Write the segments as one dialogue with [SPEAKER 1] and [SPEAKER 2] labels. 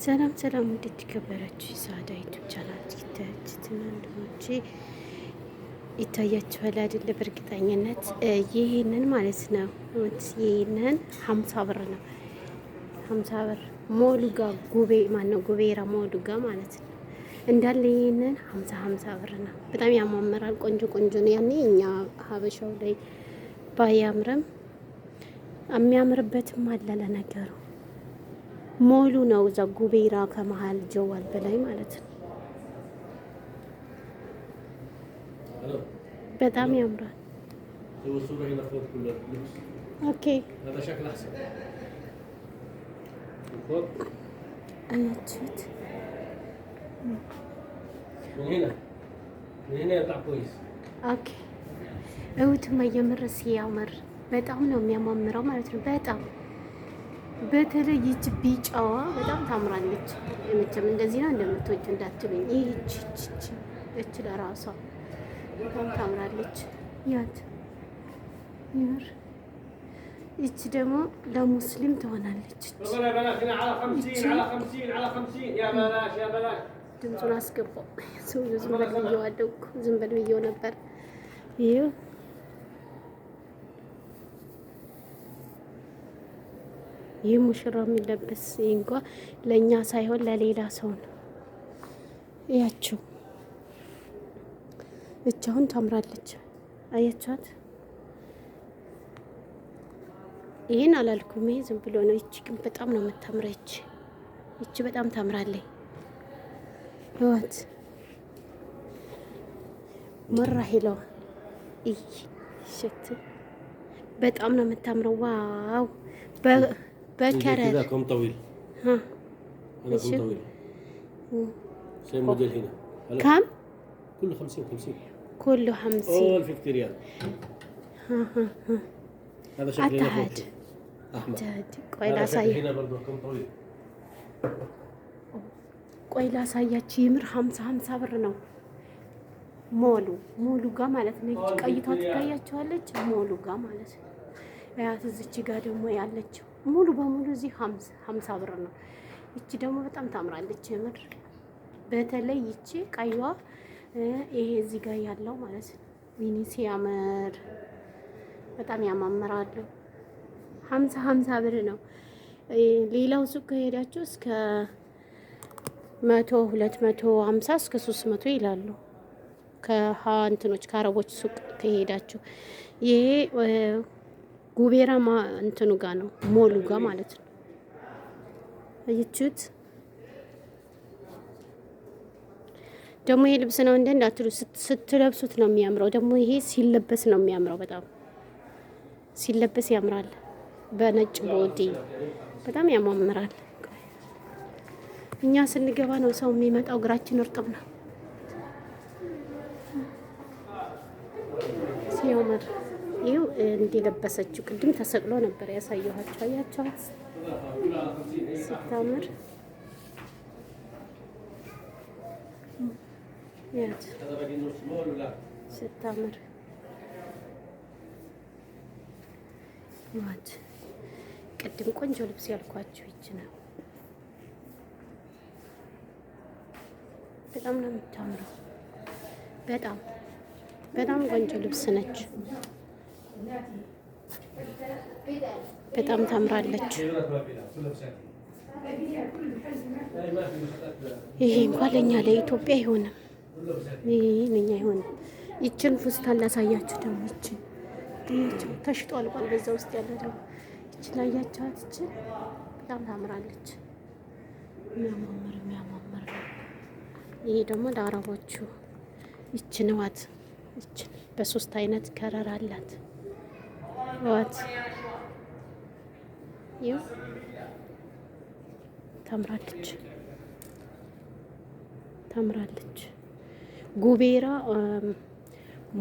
[SPEAKER 1] ሰላም ሰላም፣ እንዴት ተከበራችሁ የሳዳ ዩቲዩብ ቻናል ተከታዮች ወንድሞቼ፣ ይታያችኋል አይደለ? በእርግጠኝነት ይህንን ማለት ነው። ይህንን 50 ብር ነው። 50 ብር ሞሉጋ ጉቤ ማነው ጉቤራ ሞሉጋ ማለት ነው። እንዳለ ይህንን 50 50 ብር ነው። በጣም ያማምራል። ቆንጆ ቆንጆ ነው። ያኔ እኛ ሀበሻው ላይ ባያምርም የሚያምርበትም አለ ለነገሩ ሞሉ ነው እዛ ጉቤራ ከመሀል ጀዋል በላይ ማለት ነው። በጣም ያምራል። Okay፣ አያችሁት? Okay፣ እውትማ የምር ሲያምር በጣም ነው የሚያማምረው ማለት ነው። በጣም በተለይ ይች ቢጫዋ በጣም ታምራለች። መቼም እንደዚህ ነው እንደምትወጁ እንዳትሉኝ። ይህች እች ለራሷ በጣም ታምራለች። ያት ይምር። ይች ደግሞ ለሙስሊም ትሆናለች። ድምፁን አስገባው። ሰውዬው ዝም በል ብዬዋለሁ እኮ ዝም በል ብዬው ነበር። ይኸው ይህ ሙሽራ የሚለበስ እንኳ ለእኛ ሳይሆን ለሌላ ሰው ነው። እያቸው እች አሁን ታምራለች። አያችኋት? ይህን አላልኩም። ይሄ ዝም ብሎ ነው። ይቺ ግን በጣም ነው የምታምረው። ይቺ በጣም ታምራለች። ህይወት መራ ሄለዋ እይ ሽት በጣም ነው የምታምረው። Wow፣ በ color
[SPEAKER 2] كذا كم طويل؟
[SPEAKER 1] ها
[SPEAKER 2] هذا كم طويل؟ same موديل هنا.
[SPEAKER 1] كم؟
[SPEAKER 2] كله 50 50.
[SPEAKER 1] كله 50.
[SPEAKER 2] ألف ريال.
[SPEAKER 1] ها ها ها.
[SPEAKER 2] هذا شكل هنا
[SPEAKER 1] አታሃድ
[SPEAKER 2] احمر.
[SPEAKER 1] አታሃድ። ቆይ
[SPEAKER 2] هذا شكل
[SPEAKER 1] ላሳይ
[SPEAKER 2] هنا برضه كم طويل.
[SPEAKER 1] ቆይ ላሳያችሁ። የምር 50 50 ብር ነው ሞሉ ሞሉ ጋ ማለት ነው። ይቺ ቀይቷ ትታያችኋለች። ሞሉ ጋ ማለት ነው። ያት እዚች ጋ ደግሞ ያለችው ሙሉ በሙሉ እዚህ 50 ብር ነው። ይቺ ደግሞ በጣም ታምራለች የምር በተለይ ይቺ ቀይዋ ይሄ እዚህ ጋር ያለው ማለት ነው። ሚኒ ሲያምር በጣም ያማምራሉ። 50 50 ብር ነው። ሌላው ሱቅ ከሄዳችሁ እስከ 100፣ 250 እስከ 300 ይላሉ። ከሀ እንትኖች ከአረቦች ሱቅ ከሄዳችሁ ይሄ ጉቤራ እንትኑ ጋ ነው ሞሉ ጋ ማለት ነው። አያችሁት? ደግሞ ይሄ ልብስ ነው እንደ እንዳትሉ ስትለብሱት ነው የሚያምረው። ደግሞ ይሄ ሲለበስ ነው የሚያምረው። በጣም ሲለበስ ያምራል። በነጭ body በጣም ያማምራል። እኛ ስንገባ ነው ሰው የሚመጣው። እግራችን እርጥብ ነው። ሲያምር ይኸው እንዲለበሰችው ቅድም ተሰቅሎ ነበር ያሳየኋቸው። አያቸዋት ስታምር ያት
[SPEAKER 2] هذا باقي نص مول ولا
[SPEAKER 1] ስታምር ዋት ቅድም ቆንጆ ልብስ ያልኳችሁ ይች ነው። በጣም ነው የምታምረው። በጣም በጣም ቆንጆ ልብስ ነች። በጣም ታምራለች።
[SPEAKER 2] ما في كلها بساتين. ما في مخدات.
[SPEAKER 1] ይሄ እንኳን ለእኛ ለኢትዮጵያ አይሆንም።
[SPEAKER 2] كلها بساتين.
[SPEAKER 1] ይሄ ለእኛ አይሆንም። ይችን ፉስታን ላሳያችሁ ደግሞ ይችን ይችን ተሽጦ አልቋል። በዛ ውስጥ ያለ ደግሞ ይችን ላያችኋት። ይችን በጣም ታምራለች። የሚያማምር የሚያማምር ነው። ይሄ ደግሞ ለአረቦቹ ይችን ዋት ይችን በሶስት አይነት color አላት። ዋት ይኸው ታምራለች ታምራለች። ጉቤራ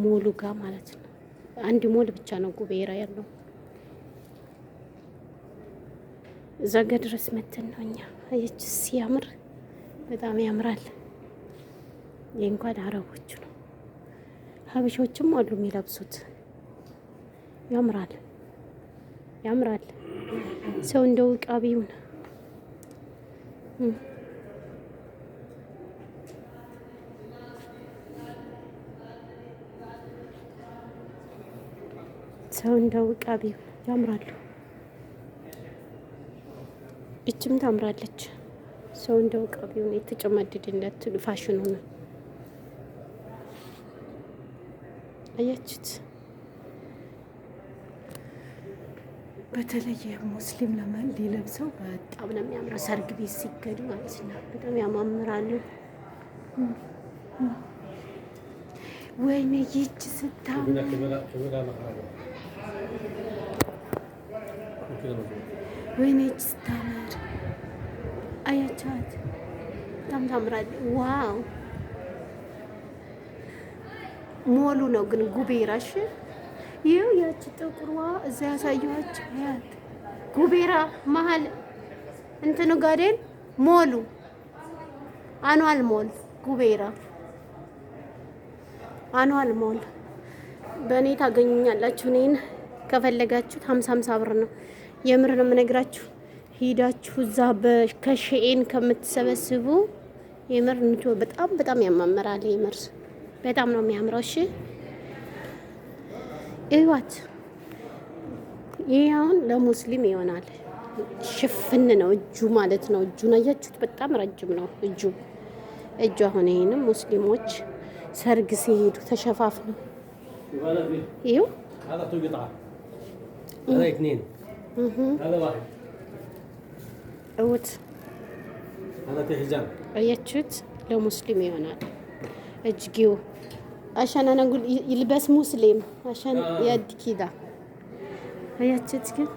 [SPEAKER 1] ሞሉ ጋ ማለት ነው። አንድ ሞል ብቻ ነው ጉቤራ ያለው። እዛ ጋ ድረስ መተን ነው እኛ። አየች ሲያምር በጣም ያምራል። ይህ እንኳን አረቦቹ ነው። ሀበሾችም አሉ የሚለብሱት። ያምራል ያምራል። ሰው እንደ ውቃቢው ነው። ሰው እንደው ውቃቢው ያምራሉ። እችም ታምራለች። ሰው እንደው ውቃቢው ነው የተጨማደደለት ፋሽኑ ነው። አያችሁት? በተለይ ሙስሊም ሊለብሰው በጣም ነው የሚያምረው። ሰርግ ቤት ሲገዱ ማለት ነው በጣም ያማምራሉ። ወይኔ ይህች ስታምር ወይኔ ይህች ስታምር አያችኋት? በጣም ታምራለች። Wow ሞሉ ነው ግን ጉቤራሽ ይኸው ያቺ ጥቁሯ እዛ ያሳየኋቸው ያት ጉቤራ መሀል እንትኑ ጋዴን ሞሉ አኗል ሞል ጉቤራ አኗል ሞል በእኔ ታገኙኛላችሁ። እኔን ከፈለጋችሁት 50 50 ብር ነው። የምር ነው የምነግራችሁ። ሂዳችሁ እዛ ከ SHEIN ከምትሰበስቡ የምር በጣም በጣም ያማምራል። የምር በጣም ነው የሚያምረው። እሺ እዩዋት። ይህ አሁን ለሙስሊም ይሆናል። ሽፍን ነው እጁ ማለት ነው። እጁን አያችሁት? በጣም ረጅም ነው እጁ እጁ። አሁን ይሄንም ሙስሊሞች ሰርግ ሲሄዱ ተሸፋፍነው ይኸው
[SPEAKER 2] هذا تو قطعة هذا اثنين هذا واحد
[SPEAKER 1] እውት
[SPEAKER 2] هذا في حزام
[SPEAKER 1] አያችሁት? ለሙስሊም ይሆናል። እጅጌው عشان انا اقول يلبس مسلم عشان يد كذا አያችሁት? ግን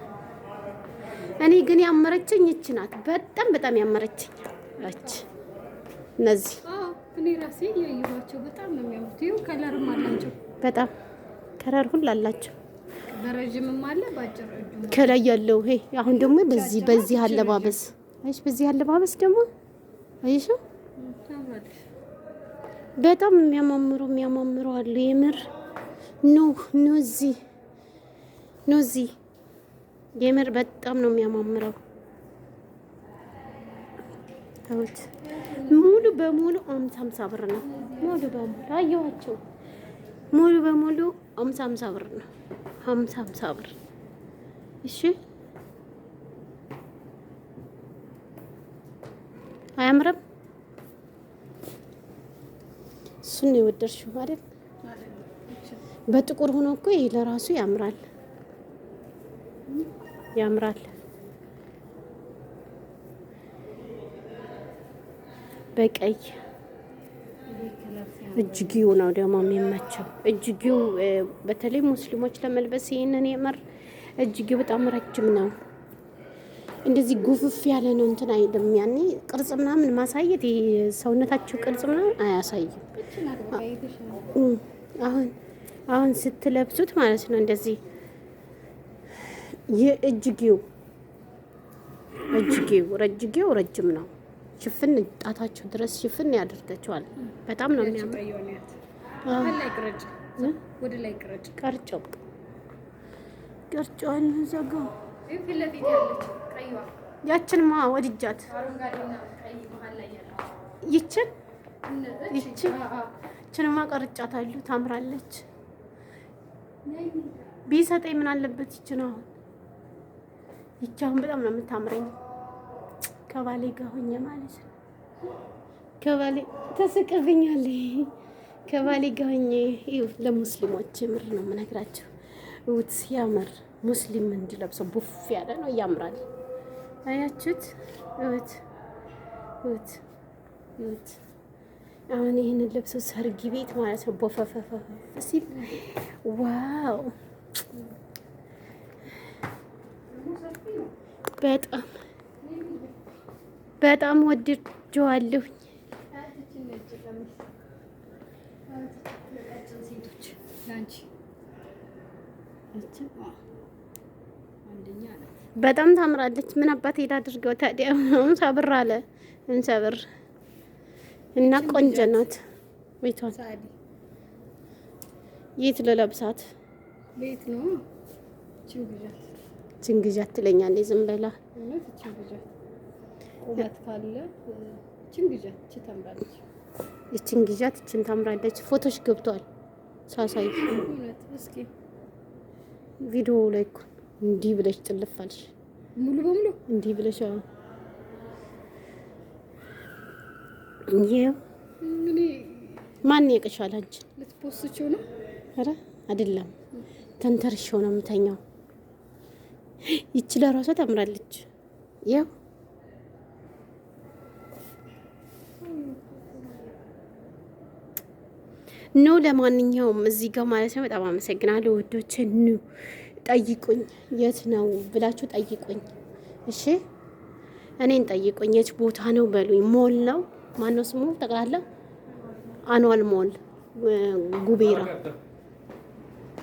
[SPEAKER 1] እኔ ግን ያመረችኝ ይች ናት። በጣም በጣም ያመረችኝ እች እነዚህ
[SPEAKER 3] እኔ ራሴ እያየኋቸው በጣም ነው የሚያምሩት። ይኸው color ም አላቸው።
[SPEAKER 1] በጣም color ሁሉ አላቸው።
[SPEAKER 3] በረዥምም አለ በአጭር እጁ
[SPEAKER 1] ከላይ ያለው ይሄ አሁን ደግሞ በዚህ አለባበስ አይሽ፣ በዚህ አለባበስ ደግሞ አይሽው
[SPEAKER 3] ታምራለች።
[SPEAKER 1] በጣም የሚያማምሩ የሚያማምሩ አሉ። የምር ኑ ኑ እዚህ ኑ እዚህ የምር በጣም ነው የሚያማምረው። ተውት። ሙሉ በሙሉ 50 50 ብር ነው። ሙሉ በሙሉ አየኋቸው። ሙሉ በሙሉ 50 50 ብር ነው። 50 50 ብር። እሺ አያምርም? እሱን ነው የወደድሽው አይደል? በጥቁር ሆኖ እኮ ይሄ ለራሱ ያምራል ያምራል። በቀይ እጅጌው ነው ደግሞ የሚመቸው። እጅጌው በተለይ ሙስሊሞች ለመልበስ ይህንን የምር እጅጌው በጣም ረጅም ነው። እንደዚህ ጉፍፍ ያለ ነው እንትን አይልም። ያኔ ቅርጽ ምናምን ማሳየት ይሄ ሰውነታቸው ቅርጽ ምናምን አያሳይም። አሁን አሁን ስትለብሱት ማለት ነው እንደዚህ የእጅጌው እጅጌው ረጅጌው ረጅም ነው። ሽፍን ጣታቸው ድረስ ሽፍን ያደርጋቸዋል። በጣም ነው የሚያምር።
[SPEAKER 3] ወደ ላይ ቅረጭ።
[SPEAKER 1] ቀርጨው ቀርጨዋል። ዘጋው
[SPEAKER 3] ፊት ለፊት ያለች ቀይዋ
[SPEAKER 1] ያችንማ ወድጃት
[SPEAKER 3] አረንጓዴና ቀይ መሀል ላይ ያለች
[SPEAKER 1] ይችን ይችን ይችንማ ቀርጫታለሁ። ታምራለች። ቢሰጠኝ ምን አለበት? ይችን አሁን ይቺ አሁን በጣም ነው የምታምረኝ ከባሌ ጋር ሆኜ ማለት ነው። ከባሌ ተስቅብኛለች። ከባሌ ጋር ሆኜ ይኸው ለሙስሊሞች የምር ነው የምነግራቸው። እውት ሲያምር ሙስሊም እንዲለብሰው ቡፍ ያለ ነው ያምራል። አያችሁት? እውት እውት እውት አሁን ይህንን ለብሰው ሰርግ ቤት ማለት ነው ቦፈፈፈ ሲል wow በጣም በጣም ወድጀዋለሁኝ።
[SPEAKER 3] ሴቶች ለአንቺ አንደኛ ናት።
[SPEAKER 1] በጣም ታምራለች። ምን አባት ሄዳ አድርገው ታዲያ 50 ብር አለ 50 ብር እና ቆንጆ ናት። ቤቷን
[SPEAKER 3] ሳዲ
[SPEAKER 1] የት ልለብሳት?
[SPEAKER 3] ቤት ነው። እችን ግዣት፣
[SPEAKER 1] ትንግዣት ትለኛለች ዝም ብላ።
[SPEAKER 3] እውነት እችን ግዣት። ቁመት ካለ እችን ግዣት፣ እቺ ታምራለች።
[SPEAKER 1] እችን ግዣት፣ እችን ታምራለች። ፎቶሽ ገብቷል ሳሳይ
[SPEAKER 3] እውነት እስኪ
[SPEAKER 1] ቪዲዮ ላይ እኮ እንዲህ ብለሽ ጥልፍ አልሽ።
[SPEAKER 3] ሙሉ በሙሉ
[SPEAKER 1] እንዲህ ብለሽ፣ አዎ። ይኸው።
[SPEAKER 3] እኔ
[SPEAKER 1] ማን ያቅሻል አንቺን?
[SPEAKER 3] ልትፖስችው ነው?
[SPEAKER 1] ኧረ አይደለም፣ ተንተርሼው ነው የምተኛው። ይቺ ለራሷ ታምራለች። ይኸው። ኑ ለማንኛውም እዚህ ጋር ማለት ነው። በጣም አመሰግናለሁ ውዶች። ኑ ጠይቁኝ፣ የት ነው ብላችሁ ጠይቁኝ። እሺ እኔን ጠይቁኝ፣ የት ቦታ ነው በሉኝ። ሞል ነው፣ ማነው ስሙ ጠቅላላ? አንዋል ሞል ጉቤራ።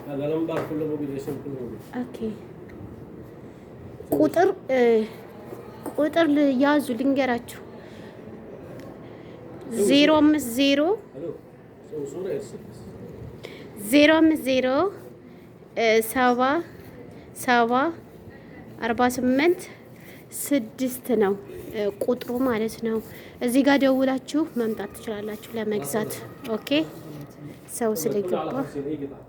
[SPEAKER 2] هذا لمبار كله موجود، اسم كله موجود.
[SPEAKER 1] Okay፣ ቁጥር ያዙ ልንገራችሁ፣ 050
[SPEAKER 2] الو، سوي صوره ارسل بس.
[SPEAKER 1] 050 77 48 6 ነው ቁጥሩ ማለት ነው። እዚህ ጋር ደውላችሁ መምጣት ትችላላችሁ ለመግዛት። Okay፣ ሰው
[SPEAKER 2] كله
[SPEAKER 1] ስለገባ
[SPEAKER 2] على 50 اي قطعه.